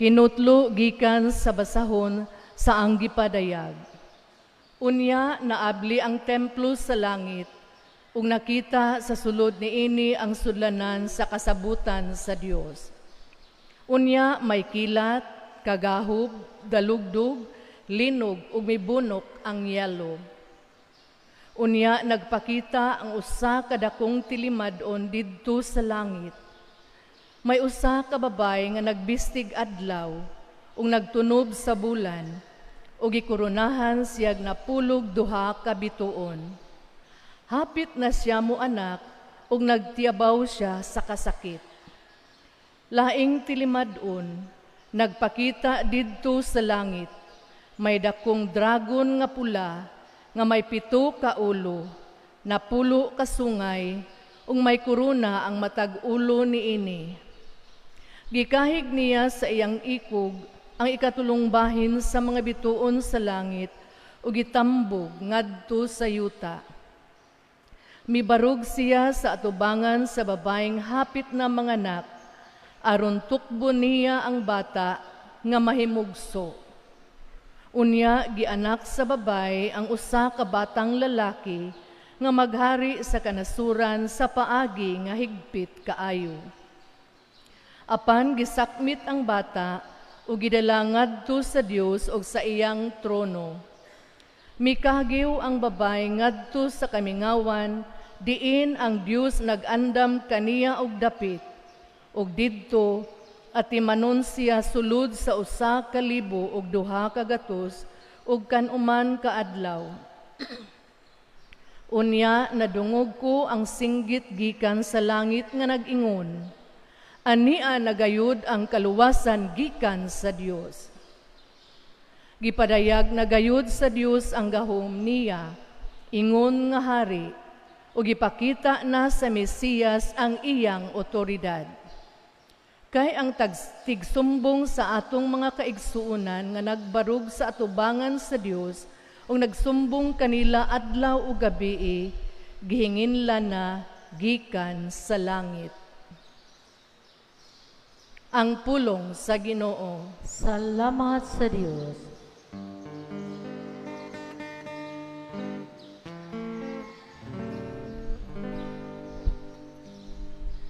Kinutlo gikan sa basahon sa ang gipadayag. Unya naabli ang templo sa langit ug nakita sa sulod niini ang sudlanan sa kasabutan sa Dios. Unya may kilat, kagahub, dalugdog, linog ug mibunok ang yelo. Unya nagpakita ang usa ka dakong tilimad-on didto sa langit. May usa ka babay nga nagbistig adlaw ug nagtunob sa bulan ug gikoronahan siyag napulog duha ka bituon. Hapit na siya moanak ug nagtiyabaw siya sa kasakit. Laing tilimad-on nagpakita didto sa langit. May dakong dragon nga pula nga may 7 ka ulo, 10 ka sungay, ug may korona ang matag ulo niini. Gikahig niya sa iyang ikog ang ikatulong bahin sa mga bituon sa langit ug gitambog ngadto sa yuta. Mibarog siya sa atubangan sa babaeng hapit na manganak, aron tukbo niya ang bata nga mahimugso. Unya gianak sa babay ang usa ka batang lalaki nga maghari sa kanasuran sa paagi nga higpit kaayo. Apan gisakmit ang bata ug gidala ngadto sa Dios ug sa iyang trono. Mikagiw ang babay ngadto sa kamingawan, diin ang Dios nag-andam kaniya og dapit, ug didto atimanon siya sulod sa 1,200 ug kanuman kaadlaw. Unya nadungog ko ang singgit gikan sa langit nga nag-ingon, Ania nagayud ang kaluwasan gikan sa Dios. Gipadayag nagayud sa Dios ang gahom niya, ingon nga hari, ug gipakita na sa Mesiyas ang iyang otoridad. Kay ang tigsumbong sa atong mga kaigsuonan nga nagbarug sa atubangan sa Dios ug nagsumbong kanila adlaw ug gabii, gihinginlan na gikan sa langit. Ang pulong sa Ginoo. Salamat sa Dios.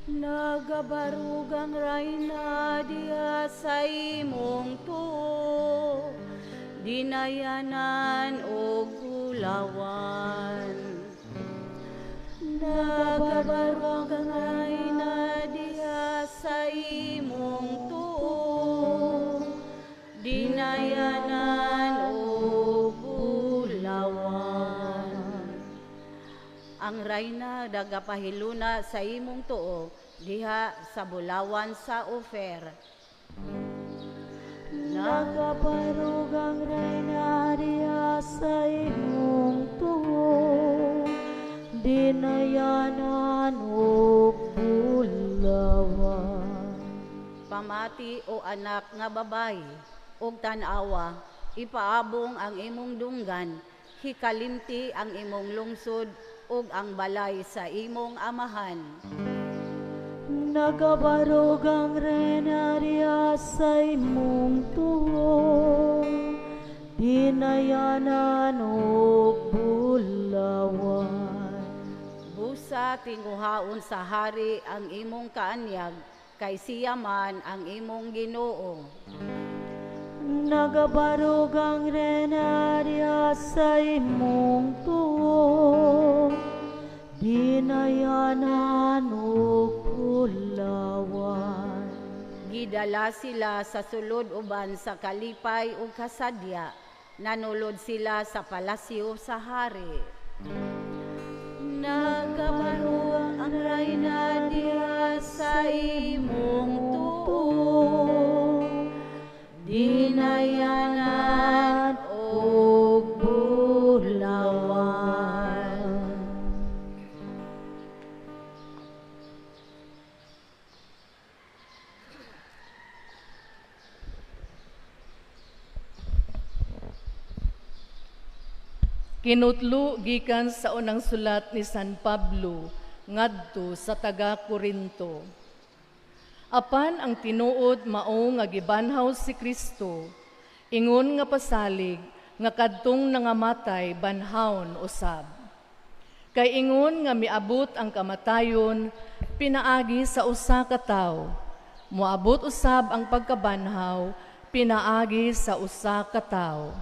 Nagabarug ang rayna diha sa imong tuo, dinayanan og bulawan. Nagabarug ang rayna diha sa imong tuo, dinayanan og bulawan. Ang rayna nagapahiluna sa imong tuo diha sa bulawan sa Ofer. Nagabarug ang rayna diha sa imong tuo, dinayanan og bulawan. Pamati o anak nga babayi, og tan-awa, ipaabong ang imong dunggan, hikalimti ang imong lungsod ug ang balay sa imong amahan. Nagabarog ang rayna diha sa imong tuo, dinayanan og bulawan. Busa tinguhaon sa hari ang imong kaanyag, kay siya man ang imong Ginoo. Nagabarog ang rayna diha sa imong tuo, dinayanan og bulawan. Gidala sila sa sulod uban sa kalipay ug kasadya, nanulod sila sa palasyo sa hari. Nagabarug ang rayna diha sa imong tuo, dinayanan og bulawan. Kinutlo gikan sa unang sulat ni San Pablo ngadto sa taga Korinto. Apan ang tinuod mao nga gibanhaw si Kristo, ingon nga pasalig nga kadtong nangamatay banhawon usab. Kay ingon nga miabot ang kamatayon pinaagi sa usa ka tawo, moabot usab ang pagkabanhaw pinaagi sa usa ka tawo.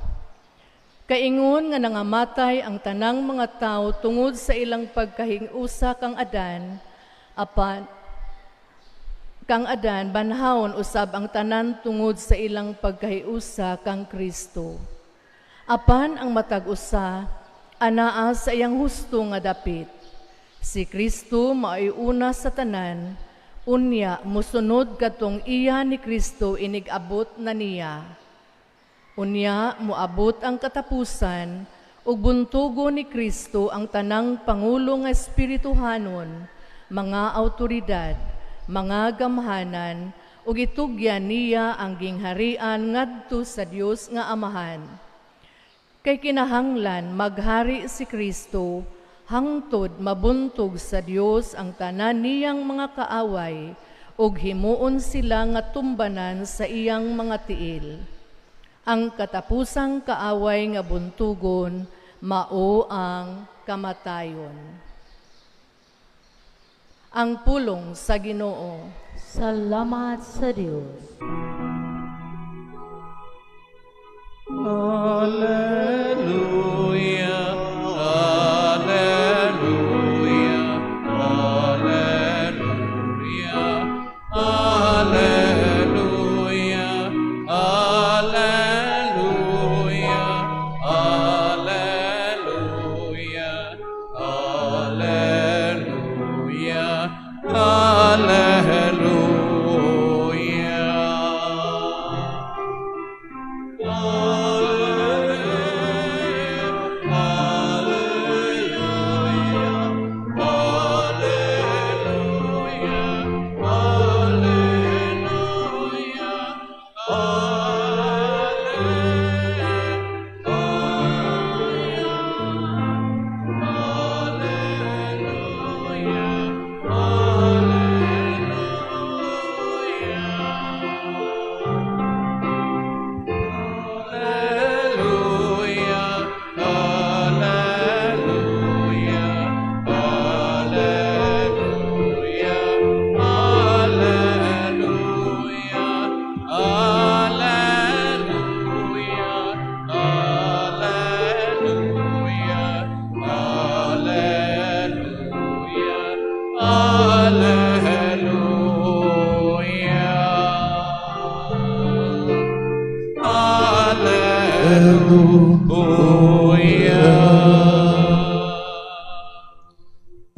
Kaingon nga nangamatay ang tanang mga tawo tungod sa ilang pagkahingusa kang Adan, apan kang Adan banhawon usab ang tanan tungod sa ilang pagkahiusa kang Kristo. Apan ang matag usa anaa sa iyang husto nga dapit. Si Kristo maoy una sa tanan, unya mosunod kadtong iya ni Kristo inig-abot na niya. Unya moabot ang katapusan ug buntugo ni Kristo ang tanang pangulo nga espirituhanon, mga awtoridad, mga gamhanan, ug itugyan niya ang gingharian ngadto sa Dios nga Amahan. Kay kinahanglan maghari si Kristo hangtod mabuntog sa Dios ang tanan niyang mga kaaway ug himuon sila nga tumbanan sa iyang mga tiil. Ang katapusang kaaway nga buntugon mao ang kamatayon. Ang pulong sa Ginoo. Salamat sa Dios. Alleluia, alleluia, alleluia, alleluia, alleluia, alleluia, alleluia, alleluia.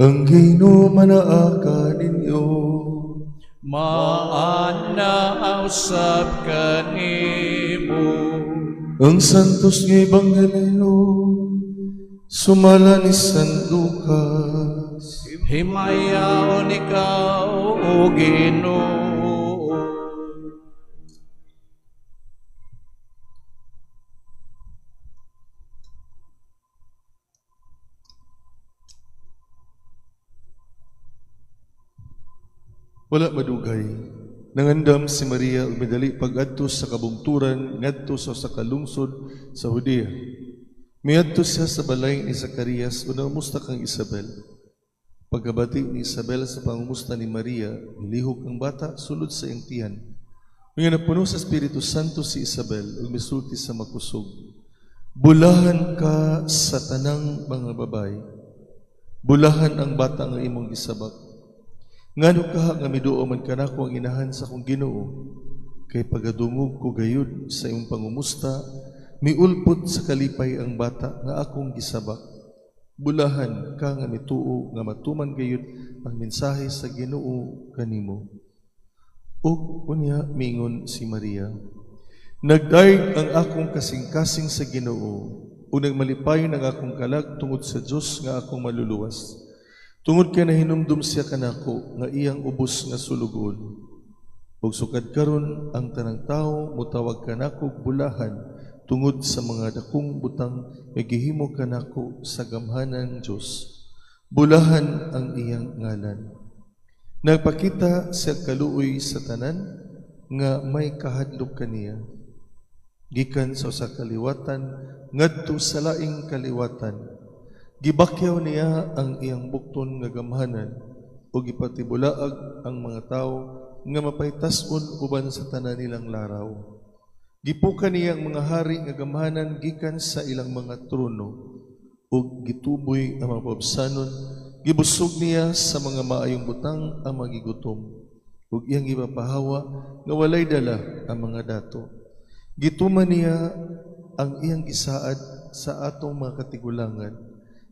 Ang Ginoo manaa kaninyo. Maana usab kanimo. Ang Santos nga Ebanghelyo sumala ni San Lucas. Himayaon ikaw, O Ginoo. Wala madugay, nangandam si Maria ug midali pag-adto sa kabungturan ngadto sa usa ka lungsod sa Judea. Miadto siya sa balay ni Zacarias ug nangumusta kang Isabel. Pagkabati ni Isabel sa pangumusta ni Maria, nilihok ang bata sulod sa iyang tiyan. Nga napuno sa Espiritu Santo si Isabel ug misulti sa makusog. Bulahan ka sa tanang mga babae. Bulahan ang bata nga imong gisabak. Ngano kaha nga miduo man kanako ang inahan sa akong Ginoo, kay pagadungog ko gayud sa imong pangumusta, miulpot sa kalipay ang bata nga akong gisabak. Bulahan ka nga mituo nga matuman gayud ang mensahe sa Ginoo kanimo. Ug unya miingon si Maria, nagdayeg ang akong kasing-kasing sa Ginoo, ug nagmalipay ang akong kalag tungod sa Dios nga akong maluluwas. Tungod kay nahinumdum siya kanako nga iyang ubos nga sulugoon. Ug sukad karon ang tanang tawo motawag kanako bulahan tungod sa mga dakong butang nga gihimo kanako sa gamhanan Dios. Bulahan ang iyang ngalan. Nagpakita sa kaluoy sa tanan nga may kahadlok kaniya. Gikan sa usa ka kaliwatan ngadto sa laing kaliwatan. Gibakyaw niya ang iyang bukton nga gamhanan ug gipatibulaag ang mga tawo nga mapahitason uban sa tanan nilang laraw. Gipuka niya ang mga hari nga gamhanan gikan sa ilang mga trono ug gituboy ang mga paubsanon. Gibusog niya sa mga maayong butang ang mga gigutom ug iyang gipapahawa nga walay dala ang mga dato. Gituman niya ang iyang gisaad sa atong mga katigulangan.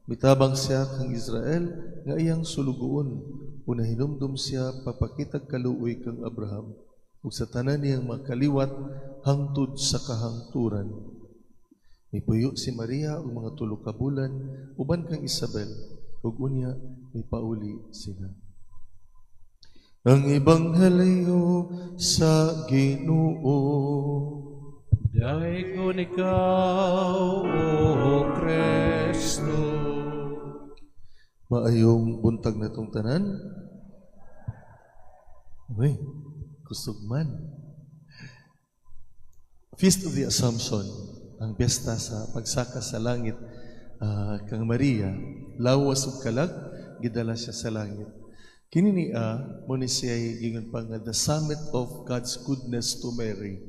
Mitabang siya kang Israel nga iyang sulugoon ug nahinumdum siya papakitag kaluoy kang Abraham ug sa tanan niyang mga kaliwat hangtod sa kahangturan. Mipuyo si Maria og mga 3 ka bulan uban kang Isabel ug unya mipauli sila. Ang Ebanghelyo sa Ginoo. Daygon ikaw, O Kristo. Maayong buntag na itong tanan. Uy, kusog man. Feast of the Assumption, ang piyesta sa pagsaka sa langit kang Maria, lawas ug kalag, gidala siya sa langit. Kini niya, mo ni siya gingon pa nga the summit of God's goodness to Mary,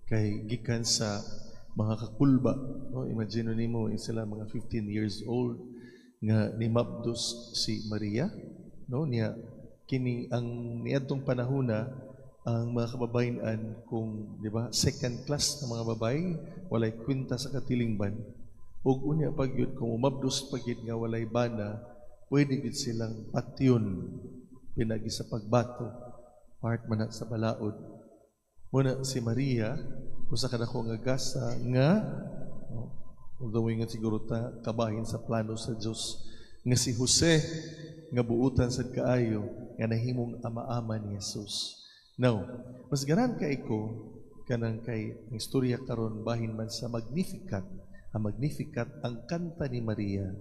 kay gikan sa mga kakulba. No, imagine nimo sila mga 15 years old nga nimabdos si Maria, no, niya kini ang niadtong panahona ang mga kababayen-an kung di ba second class na mga babae, walay kwenta sa katilingban, ug unya pagyud kung umabdos pagyud nga walay bana, pwede gid silang patyon pinagi sa pagbato, part man na sa balaod. Muna si Maria usa ka dako nga gasa nga, no, although nga siguro ta kabahin sa plano sa Dios nga si Jose nga buutan sad kaayo nga nahimong ama-ama ni Jesus. Now, mas garan kay ko kanang kay ang istorya karon bahin man sa Magnificat. Ang Magnificat ang kanta ni Maria.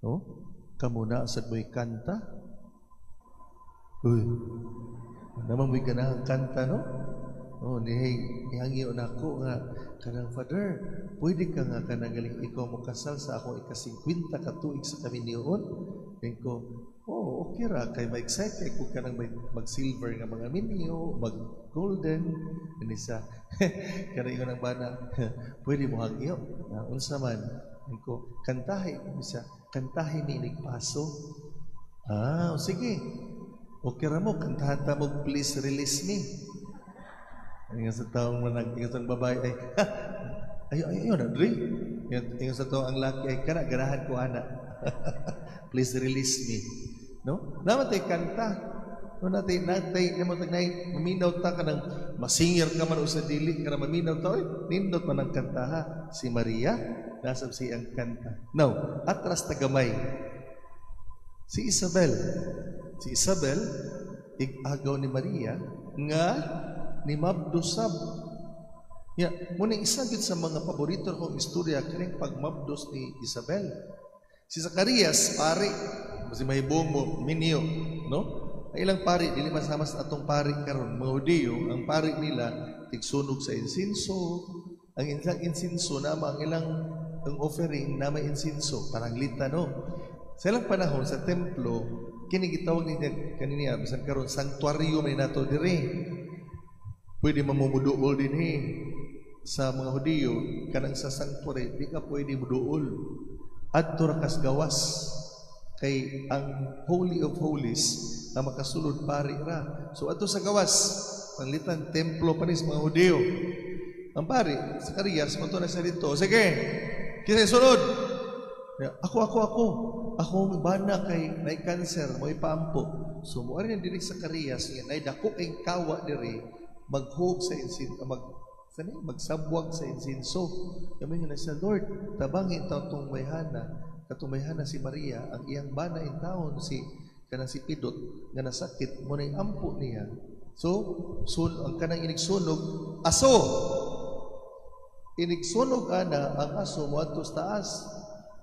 No? Kamo na sad mo'y kanta? Uy. Naman mo'y ganahang kanta, no? Oh, ni nihangyo nako nga kanang Father, pwede ka nga kanang galing ikaw mo kasal sa akong ika-50 ka tuig sa kami niyon. Ko, oh, okay ra kay ma-excite kay kung kanang may mag-silver nga mga minyo, mag-golden, ani sa kanang ingon ang bana, pwede mo hangyo. Unsa man? Ko, kantahi bisa, kantahi ni inig paso. Ah, sige. Okay ra mo kantahan ta mo, "Please Release Me." Ingon sa taong manag, ingon sa babae ay, ay, ay, ayun, Andre. Ingon sa taong ang laki ay, kana, ganahan ko, ana. "Please Release Me." No? Naman tayo kanta. No, natay, natay, namo tagnay, maminaw ta ka ng masingir ka man o sa dili, ka na maminaw ta, oy, nindot man ang kanta ha. Si Maria, nasab siya ang kanta. Now, atras tagamay. Si Isabel. Si Isabel, igagaw ni Maria, nga ni mabdosab. Ya, muna isa gyud sa mga paborito kong istorya kining pagmabdos ni Isabel. Si Zacarias, pari, si mahibong mo minyo, no? Ang ilang pari dili man sama sa atong pari karon, mga Hudiyo, ang pari nila tigsunog sa insinso. Ang ilang insinso na ang ilang ang offering na may insinso, parang lita, no. Sa ilang panahon sa templo, kini gitawag niya kaniniya bisan karon sanktuaryo may nato diri. Pwede mamumuduol dinhi. Sa mga Hudiyo, kanang sa sanctuary, di ka pwede muduol. Adto ra kas gawas. Kay ang Holy of Holies na makasulod pari ra. So adto sa gawas, panglitan templo pa ni sa mga Hudiyo. Ang pari, Zacarias, mo na siya dito. Sige, kinsa sunod. Ako, ako, ako. Ako bana kay nay cancer, mo ipaampo. So mo ari diri sa Zacarias, nga nay dako kay kawa diri, maghug sa insin, mag sani magsabwag sa insinso. Kami nga sa Lord, tabangin taon tong mayhana, katong mayhana si Maria, ang iyang bana in taon si kanang si Pidot nga nasakit mo nay ampo niya. So, sun ang kanang inigsunog aso. Inigsunog ana ang aso moadto sa taas.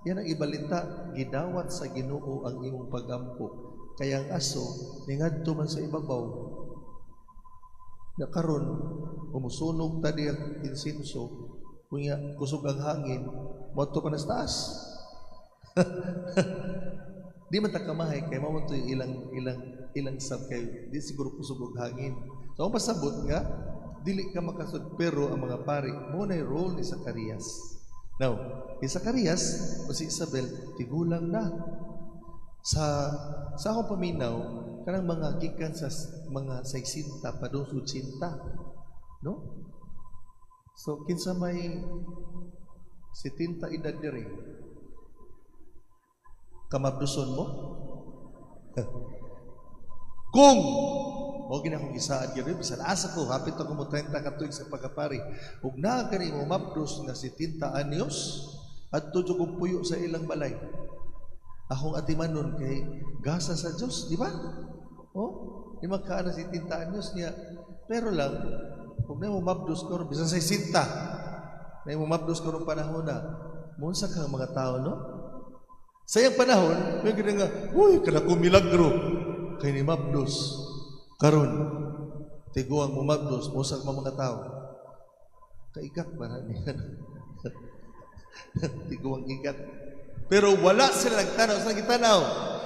Yan ang ibalita, gidawat sa Ginoo ang imong pagampo. Kaya ang aso ningadto man sa ibabaw. Na karon umusunog ta diya insinso, kunya kusog ang hangin, moadto pa na sa taas. Di man ta kamahay kay mao man to yung ilang sab kay di siguro kusog og hangin. So ang pasabot nga dili ka makasud, pero ang mga pari mo na role ni Zacarias. Now, si Zacarias o si Isabel tigulang na. Sa akong paminaw, kanang mga gikan sa mga 60 padung 80, no? So kinsa may 70 edad diri? Kamabduson mo? Kung mao gina akong gisaad gyud, bisan asa ko hapit ako mo 30 ka tuig sa pagkapari, ug naa kani mo mabdos nga 70 anyos adto jud kong puyo sa ilang balay. Akong atimanon kay gasa sa Dios, di ba? Oh, di magkaana 70 anyos niya. Pero lang kung na mo mabdos karon bisan 60, na mo mabdos karon panahon na, mounsa ka mga tao, no? Sa iyang panahon, may gina nga, uy, kada ko milagro kay ni mabdos. Karon, tiguang mo mabdos, mounsa ka mga tao. Kaikat ba na niya? Tiguang ikat. Pero wala sila nagtanaw. Sa nagtanaw,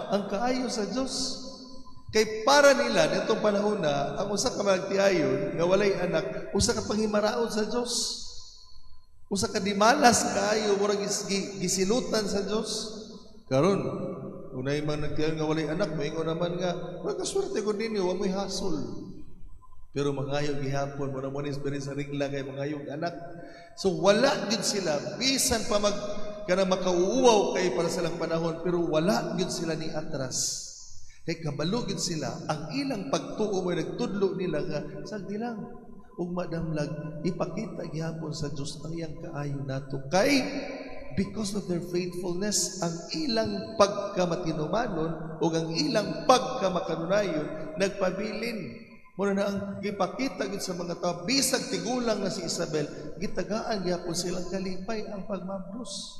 ang kaayo sa Diyos. Kay para nila, nitong panahon na, ang usa ka magtiayon, nga walay anak, usa ka panghimaraon sa Diyos. Usa ka dimalas kaayo, murag gisilutan sa Diyos. Karon, unay man nagtiayon nga walay anak, moingon naman nga, kaswerte ko ninyo, wa mo'y hasol. Pero mangayo gihapon, mura mo ni sa regla kay mangayog anak. So wala gid sila, bisan pa mag kana makauuwaw kay para sa lang panahon, pero wala gid sila ni atras. Kay kabalo gid sila, ang ilang pagtuo mo nagtudlo nila nga sagdi lang ug madamlag ipakita gihapon sa Dios ang iyang kaayo nato. Kay because of their faithfulness, ang ilang pagkamatinumanon ug ang ilang pagkamakanunayon nagpabilin. Muna na ang gipakita gid sa mga tao, bisag tigulang na si Isabel, gitagaan gyapon silang kalipay ang pagmabdos.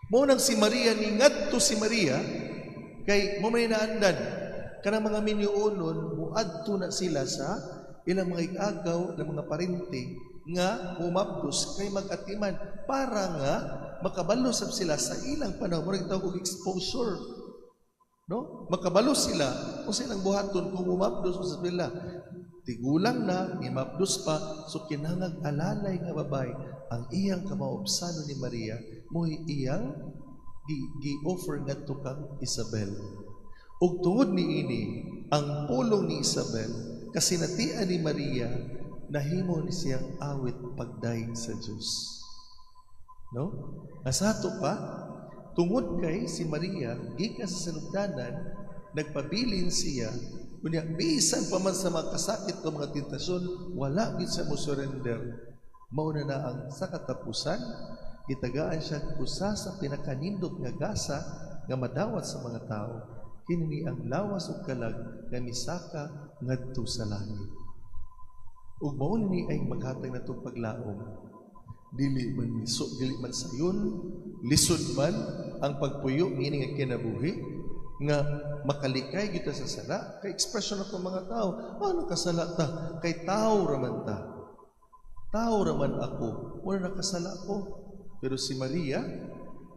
Mo nang si Maria ningadto si Maria kay mo may naandan kanang mga minyoonon muadto na sila sa ilang mga igagaw ng mga parente nga mumabdos kay magatiman para nga makabalo sab sila sa ilang panahon, murag tawag og exposure, no? Makabalo sila kung silang buhaton kung mumabdos sa sila. Tigulang na, imabdos pa, so kinahanglan alalay nga babae ang iyang kamaobsano ni Maria mo'y iyang gi-offer ngadto kang Isabel. Ug tungod niini ang pulong ni Isabel kasinatian ni Maria, nahimo ni siyang awit pagdaig sa Dios. No? Asato pa, tungod kay si Maria gikan sa sinugdanan, nagpabilin siya, kunya bisan pa man sa mga kasakit o mga tentasyon, wala gid siya mo surrender. Mauna na ang sa katapusan, gitagaan siya usa sa pinakanindot nga gasa nga madawat sa mga tao. Kini ang lawas ug kalag nga misaka ngadto sa langit. Ug mao ni ay maghatag natong paglaom. Dili man miso, dili man sayon, lisod man ang pagpuyo niini nga kinabuhi nga makalikay gyud ta sa sala. Kay expression ako mga tao, ano kasala ta? Kay tao raman ta. Tao raman ako, wala nakasala ko. Pero si Maria,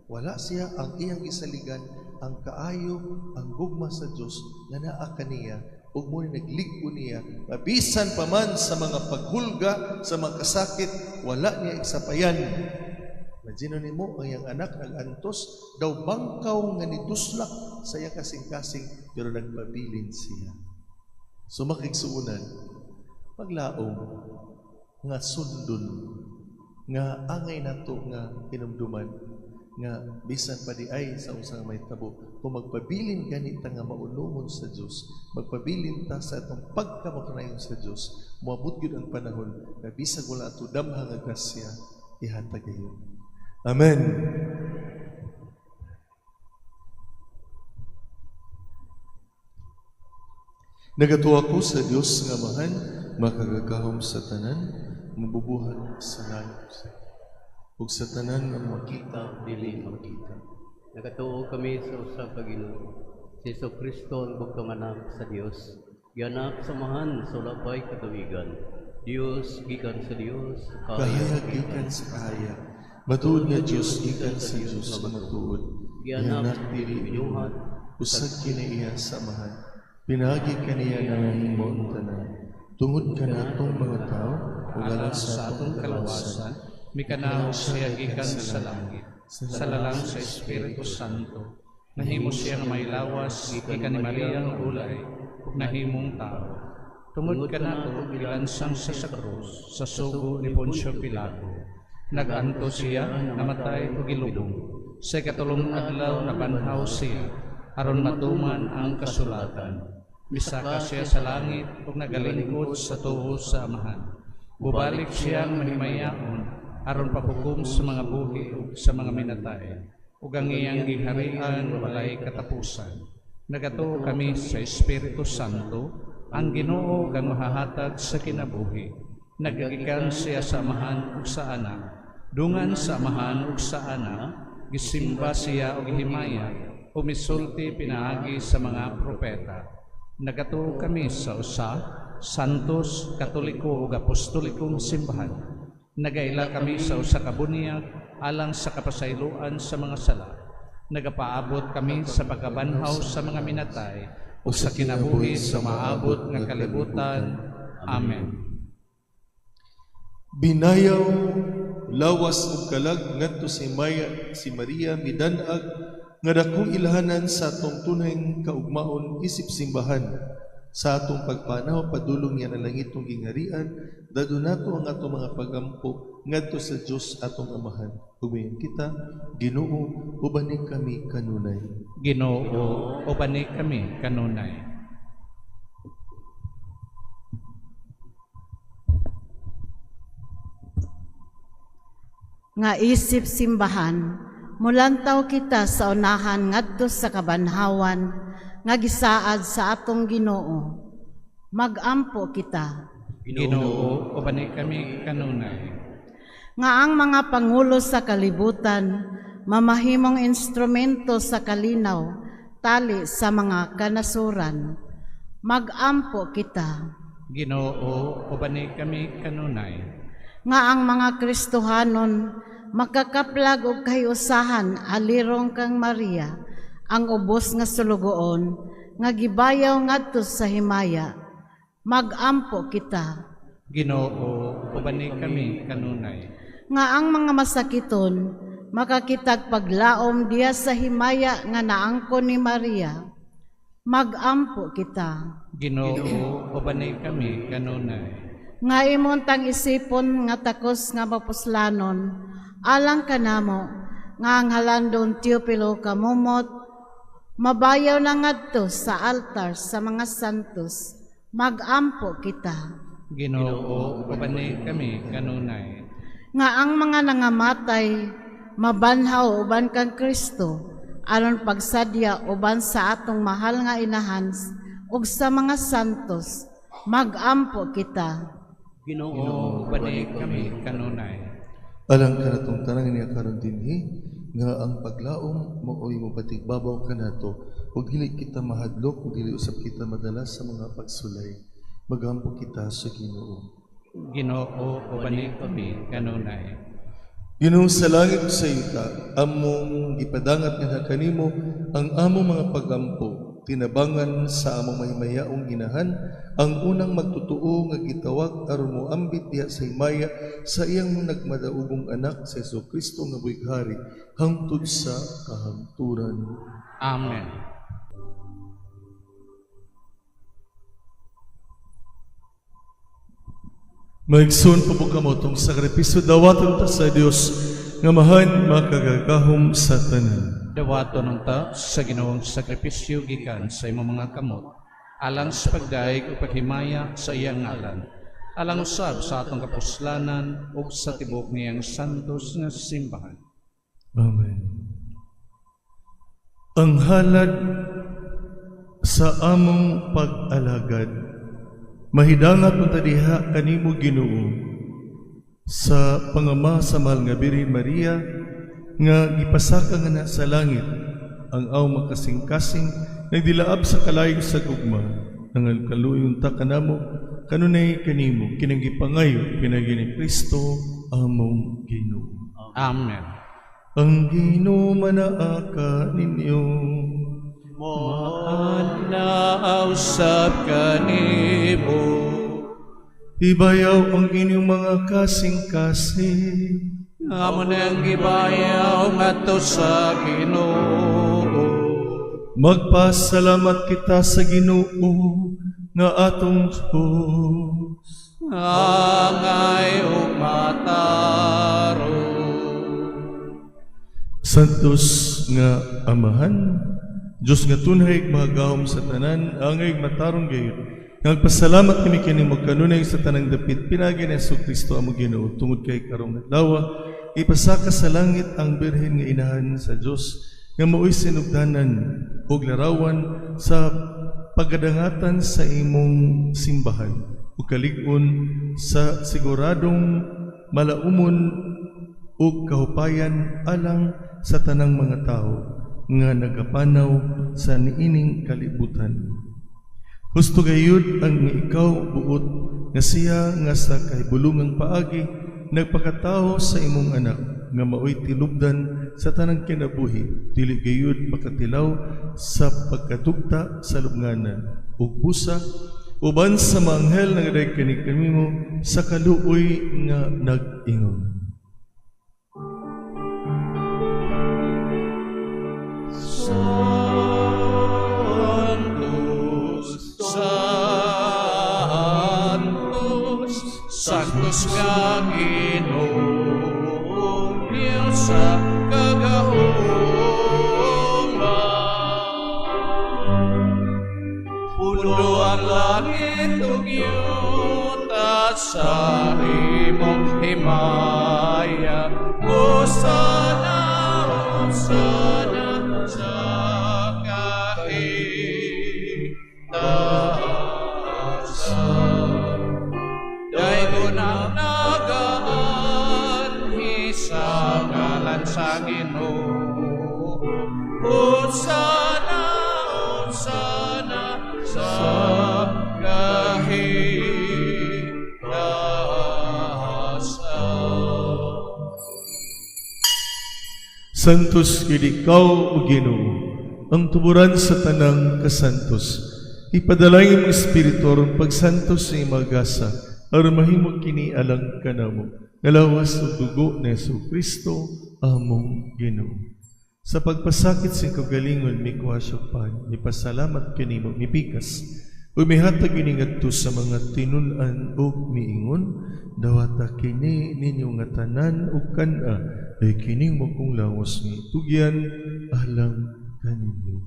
wala siya ang iyang isaligan, ang kaayo, ang gugma sa Dios nga naa kaniya, ug mo ni naglig-o niya, mabisan pa man sa mga paghulga, sa mga kasakit, wala niya igsapayan. Imagine nimo ang iyang anak nag-antos, daw bangkaw nga niduslak sa iyang kasing-kasing, pero nagpabilin siya. So makigsuonan, paglaom nga sundon, nga angay nato nga hinumduman, nga bisan pa di ay sa usang may tabo, kung magpabilin ganita nga maunumon sa Dios, magpabilin ta sa atong pagkamakanayon sa Dios, moabot gyud ang panahon nga bisag wala ato damha nga grasya, ihatag gayon. Amen. Nagatuwa ko sa Dios nga Amahan, makagagahom sa tanan, mabubuhat sa langit ug sa tanan nga makita dili makita. Nagatuo kami sa usa ka Ginoo, Si Hesus Kristo ang bugtong anak sa Dios, gianak sa Amahan sa wala pay katuigan. Dios gikan sa Dios, Kahayag gikan sa kahayag, matuod nga Dios gikan sa Dios nga matuod. Gianak, dili binuhat, usag kinaiya sa Amahan. Pinaagi kaniya nangahimo ang tanan. Tungod kanatong mga tao, ug alang Alang sa atong kalawasan, mikanaog siya gikan sa langit, sa lalang sa Espiritu Santo. Nahimo siya nga may lawas gikan ni Maria nga ulay ug nahimong tao. Tungod kanato gilansang siya sa krus sa sugo ni Poncio Pilato. Naganto siya, namatay ug gilubong. Sa ikatulong adlaw nabanhaw siya aron matuman ang kasulatan. Misaka siya sa langit ug nagalingkod sa tuo sa Amahan. Bubalik siya nga mahimayaon aron paghukom sa mga buhi ug sa mga minatay. Ug ang iyang giharian walay katapusan. Nagatuo kami sa Espiritu Santo, ang Ginoo kang mahahatag sa kinabuhi. Nagagikan siya sa Amahan ug sa Anak. Dungan sa Amahan ug sa Anak, gisimba siya og himaya, ug misulti pinaagi sa mga propeta. Nagatuo kami sa usa, santos, katoliko ug apostolikong simbahan. Nagaila kami sa usa ka bunyag alang sa kapasayloan sa mga sala. Nagapaabot kami sa pagkabanhaw sa mga minatay ug sa kinabuhi sa maabot nga kalibutan. Amen. Binayaw, lawas ug kalag ngadto si Maya, si Maria midan-ag nga dakong ilhanan sa atong tunay kaugmaon isip simbahan. Sa atong pagpanaw padulong niya ang langitong gingharian, dado nato ang atong mga pagampo ngadto sa Dios atong Amahan. Humayon kita, Ginoo, ubani kami kanunay. Ginoo, ubani kami kanunay. Nga isip simbahan, mulantaw kita sa unahan ngadto sa kabanhawan nga gisaad sa atong Ginoo. Magampo kita. Ginoo, ubani kami kanunay. Nga ang mga pangulo sa kalibutan mamahimong instrumento sa kalinaw tali sa mga kanasuran. Magampo kita. Ginoo, ubani kami kanunay. Nga ang mga Kristohanon makakaplag og kahiusahan alirong kang Maria, ang ubos nga sulugoon nga gibayaw ngadto sa himaya. Magampo kita. Ginoo, ubani kami kanunay. Nga ang mga masakiton makakitag paglaom diya sa himaya nga naangkon ni Maria. Magampo kita. Ginoo, ubani kami kanunay. Nga imong tang isipon nga takos nga mapuslanon alang kanamo nga ang halandon Teopilo kamumot mabayaw na ngadto sa altar sa mga santos. Magampo kita. Ginoo, ubani kami kanunay. Nga ang mga nangamatay mabanhaw uban kang Kristo aron pagsadya uban sa atong mahal nga inahan ug sa mga santos. Magampo kita. Ginoo, Ginoo, ubani kami kanunay. Alang kanatong tanan niya karon dinhi nga ang paglaom maoy mopatigbabaw kanato ug dili kita mahadlok ug dili usab kita madala sa mga pagsulay. Magampo kita sa Ginoo. Ginoo, ubani kami kanunay. Ginoo sa langit ug sa yuta, among gipadangat nga kanimo ang among mga pagampo, tinabangan sa among mahimayaong ginahan, ang unang magtotoo nga gitawag aron moambit diha sa himaya sa iyang nagmadaogong anak sa Hesukristo nga buhighari hangtod sa kahangturan. Amen. Maigsoon po kamo tong sakripisyo dawaton ta sa Dios nga mahan makagagahom sa tanan. Dawaton unta sa Ginoong sakripisyo gikan sa imong mga kamot alang sa pagdaig ug paghimaya sa iyang ngalan, alang usab sa atong kapuslanan ug sa tibuok niyang santos nga simbahan. Amen. Ang halad sa among pag-alagad, mahidangat unta diha kanimo, Ginoo, sa pangama sa mahal nga Birhen Maria nga gipasaka nga na sa langit ang aw makasing-kasing nagdilaab sa kalayo sa gugma, nangalkaluyon ta kanamo, kanunay kanimo, kining gipangayo, pinaagi ni Kristo, among Ginoo. Amen. Ang Ginoo manaa kaninyo. Maana usab kanimo. Ibayaw ang inyong mga kasing-kasing. Amo nang gibayaw ngadto sa Ginoo. Magpasalamat kita sa Ginoo nga atong Diyos. Angay ug matarong. Santos nga Amahan, Diyos nga tunhay mahagahom sa tanan, angay matarong gayud. Nagpasalamat kami kanimo kanunay sa tanang dapit pinaagi ni Hesus Kristo among Ginoo tungod kay karong adlaw ipasaka sa langit ang birhen nga inahan sa Dios nga maoy sinugdanan ug larawan sa pagadangatan sa imong simbahan ug kalig-on sa siguradong malaumon ug kahupayan alang sa tanang mga tawo nga nagapanaw sa niining kalibutan. Husto gayud ang ikaw buot nga siya nga sa kahibulungang paagi nagpakatawo sa imong anak nga maoy tinubdan sa tanang kinabuhi, dili gayud makatilaw sa pagkadugta sa lubnganan ug busa uban sa mga anghel nga ngadayeg kanimo sa kaluoy nga nag-ingon. Sanctus, Sanctus, Sanctus nga Ginoong Diyos sa kagahoma. Puno ang langit ug yuta sa imong himaya. Hosana, hosana sa kahitasan. Daygon ang nagaanhi sa ngalan sa Ginoo. Hosana, hosana sa kahitasan. Santos gid ikaw, o Ginoo, ang tuburan sa tanang kasantos. Ipadala ang imong Espiritu aron pagsantos sa imong gasa, aron mahimo kini alang kanamo. Nga lawas ug dugo ni Hesus Kristo among Ginoo. Sa pagpasakit sa kagalingon, mikuha siya pan, mipasalamat kanimo, mipikas, ug mihatag ini ngadto sa mga tinun-an ug miingon, dawata kini ninyo nga tanan ug kan-a, ay kining akong lawas nga itugyan alang kaninyo.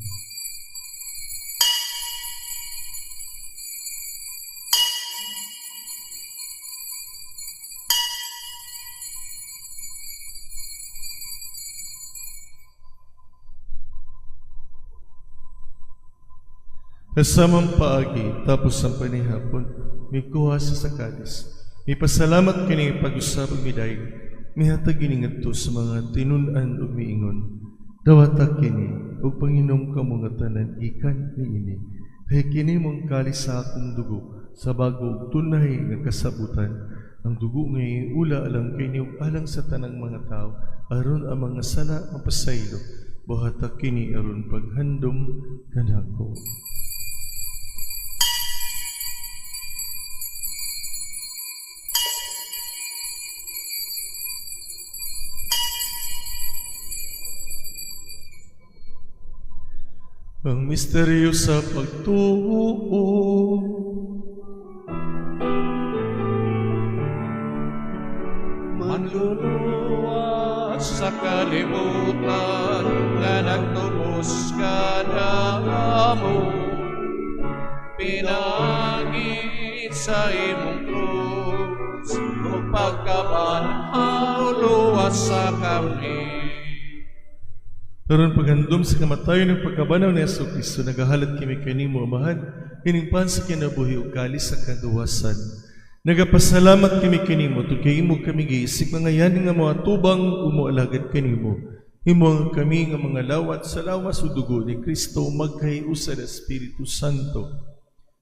Kasamang paagi, tapos ang panihapon, mikuha sa sakalis. Mipasalamat kini pag-usap ug midayon. Mihatag ini ngadto sa mga tinun-an ug miingon. Dawata kini ug panginom kamo nga tanan gikan niini. Kay kini mong kalis sa akong dugo sa bago ug tunay nga kasabutan. Ang dugo nga iula alang kini ug alang sa tanang mga tawo aron ang mga sala mapasaylo. Buhata kini aron paghandom kanako. Ang misteryo sa pagtuo. Manluluwas sa kalibutan nga nagtubos kanamo, pinaagi sa imong krus ug pagkabanhaw luwas sa kami. Karon paghandom sa kamatayon ug pagkabanhaw ni Hesus Kristo, nagahalad kami kanimo, Amahan, kining pan sa kinabuhi ug kalis sa kaluwasan. Nagapasalamat kami kanimo tungod kay imo kami giisip mga yan nga mga tubang ug moalagad kanimo. Himo ang kami nga mga lawat sa lawas ug dugo ni Kristo magkahiusa sa Espiritu Santo.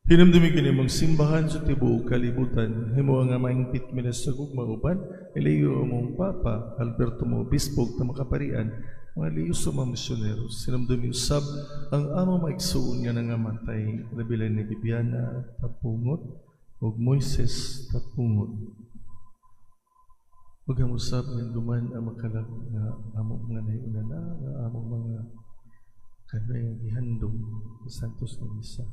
Hinumdumi kini mong simbahan sa tibuok kalibutan. Himo ang maingpit mi sa gugma uban ilayo among Papa Alberto mo Obispo ug makaparian mga liyo sa mga misyonero. Sinumdumi usab ang among maigsuon nga nangamatay, labi ni Bibiana Tapungot ug Moises Tapungot. Ug usab nga duman ang makalag nga among mga nahiuna na nga among mga kanunay nga gihandom sa Santos nga Misa.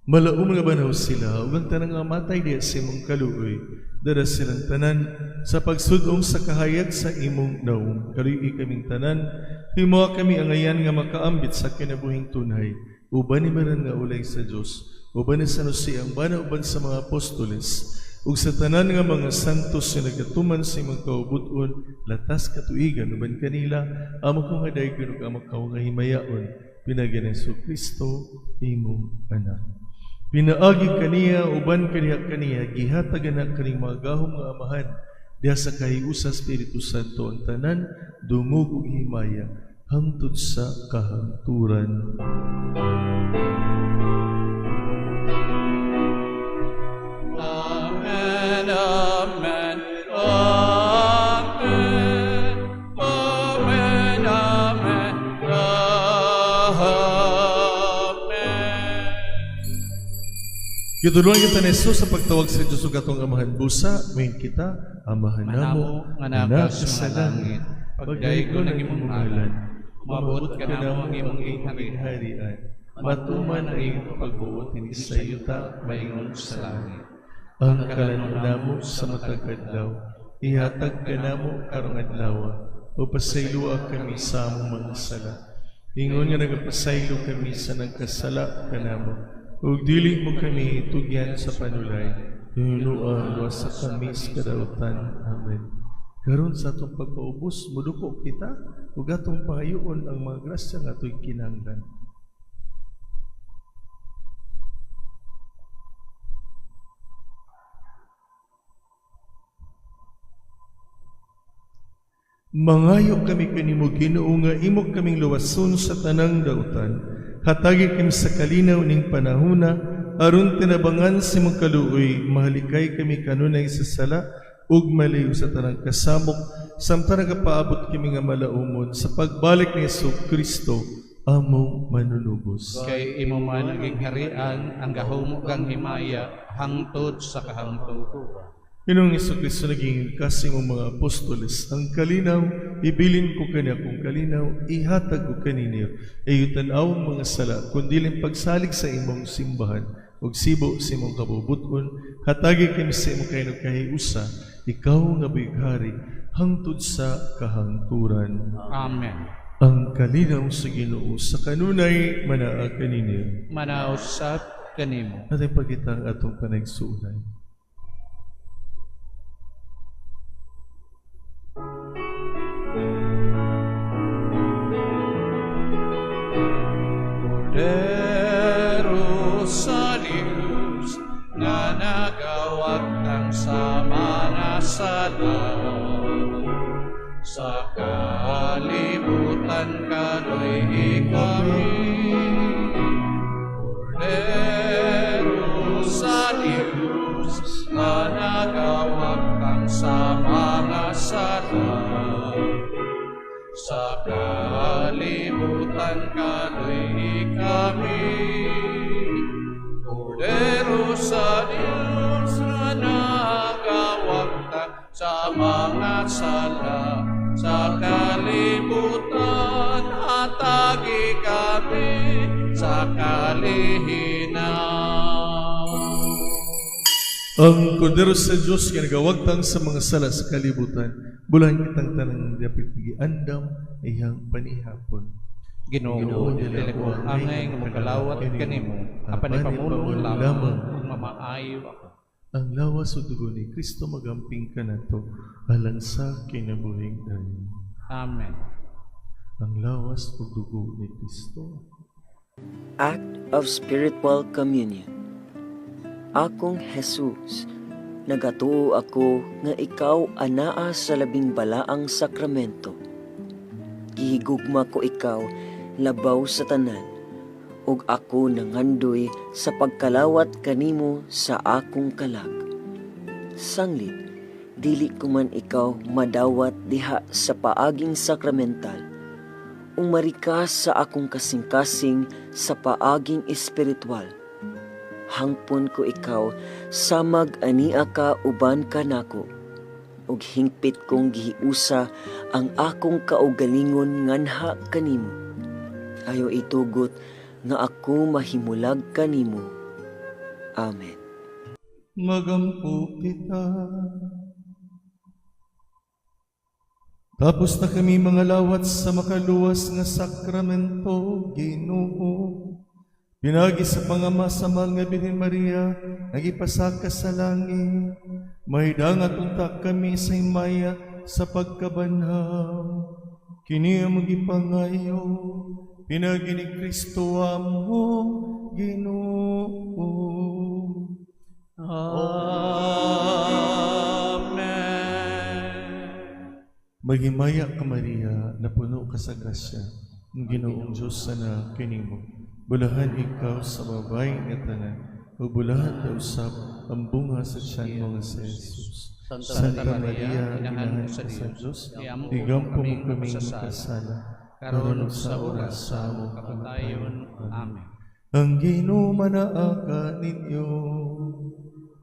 Malaum nga banhaw sila ug ang tanang nga matay diha sa imong kaluoy, dara silang tanan sa pagsud-ong sa kahayag sa imong nawong. Kaluoyi kaming tanan, himoa kami angayan nga makaambit sa kinabuhing tunay, uban ni Maran nga ulay sa Dios, uban ni San Jose ang bana uban sa mga apostoles, ug sa tanan nga mga santos nga nagatuman sa imong kaubuton latas katuigan uban kanila amo kong hadaygon ug amo ka nga himayaon pinaagi ni Hesus Kristo imong anak. Pinaagi kaniya uban kaniya kaniya gihatag na kaning mga gahom nga amahan diha sa kahiusa Espiritu Santo ang tanan dungog ug himaya hangtod sa kahangturan. Amen, amen, amen, amen, amen, amen. Gitulungan kita ni Jesus sa pagtawag sa Diyos ug atong amahan busa, main kita, amahan namo, Manamo nga naa sa langit, pagdaygon ang imong ngalan, moabot kanamo ang imong gingharian, matuman ang imong pagbuot dinhi sa yuta maingon sa langit. Ang kalanon namo sa matag adlaw, ihatag kanamo karong adlaw, o pasayloa kami sa among mga sala. Ingon nga nagapasaylo kami sa nagkasala kanamo, ug dili mo kami itugyan sa panulay, hinunua luwas sa kami sa kadautan. Amen. Karon sa atong pagpaubos, muduko kita ug atong pangayoon ang mga grasya nga atoy kinahanglan. Mangayo kami kanimo Ginoo nga imo kaming luwason sa tanang dautan. Hatagi kami sa kalinaw ning panahona aron tinabangan sa imong kaluoy, mahalikay kami kanunay sa sala ug maliw sa tanang kasamok samtang nagapaabot kami nga malaumon sa pagbalik ni Hesus Kristo among manunubos. Kay imo man ang gingharian, ang gahom ug ang himaya hangtod sa kahangturan. Ginoong Hesus Kristo, naging kasi mong mga apostoles, ang kalinaw, ibilin ko kani akong kalinaw, ihatag ko kaninyo, ayaw tan-aw ang mga sala, kundi lang pagsalig sa imong simbahan, ug sibo sa imong kabubuton, hatagi kami sa imong kainog kahiusa, ikaw nga buhighari, hangtod sa kahangturan. Amen. Ang kalinaw sa Ginoo sa kanunay manaa kaninyo. Manausap kanimo. Ating pagkita ang atong panagsuunay. Kordero sa Diyos nga nagawagtang sa mga sala, sa kalibutan kaluoy kami. Kordero sa Diyos nga nagawagtang sa mga sala, sa kalibutan kaluoy kami. Kordero sa Diyos nga nagawagtang sa mga sala, sa kalibutan hatagi kami sa kalihinaw. Ang kordero sa Diyos nga nagawagtang sa mga sala sa kalibutan, bulahan kitang tanang dapit giandam iyang panihapon. Ginoo, dili ko angay nga mokalawat kanimo, apan ipamulong lamang ug mamaayo ako. Ang lawas ug dugo ni Kristo magamping kanato alang sa kinabuhing dayon. Amen. Ang lawas ug dugo ni Kristo. Act of Spiritual Communion. Akong Jesus, nagatuo ako nga ikaw anaa sa labing balaang sakramento. Gihigugma ko ikaw labaw sa tanan, ug ako nangandoy sa pagkalawat kanimo sa akong kalag. Sanglit, dili ko man ikaw madawat diha sa paaging sakramental, ug marikas sa akong kasing-kasing sa paaging espiritual. Hangpon ko ikaw samag ania ka uban kanako, ug hingpit kong gihiusa ang akong kaugalingon nganha kanimo. Ayaw itugot nga ako mahimulag kanimo. Amen. Magampo kita. Tapos na kami mga lawat sa makaluwas nga sakramento, Ginoo. Pinagi sa pangama sa mahal nga Birhen Maria, nagipasaka sa langit. Mahidangat unta kami sa himaya sa pagkabanhaw. Kini ang magipangayo, pinagi ni Kristo among Ginoo. Amen. Maghimaya ka, Maria, napuno ka sa grasya, ang Ginoong Diyos sana kinimo. Bulahan ikaw sa babae nga tanan, ug bulahan daw usab ang bunga sa tiyan mo nga si Jesus. Santa Maria, Inahan sa Diyos, igampo mo kaming kaming makasasala, makasala, karon ug sa oras sa among kamatayon. Amen. Ang Ginoo manaa ninyo.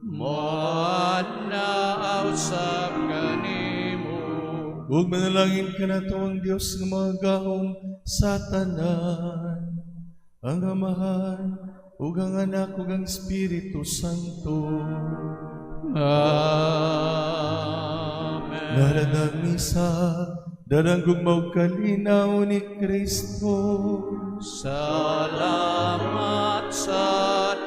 Manaaw usab kanimo. Ug manalangin kanato ang Dios nga magahom sa tanan, ang Amahan, ug ang Anak, ug ang Espiritu Santo. Amen. Naladang misa, dalang gugmaw kalinaw ni Kristo. Salamat sa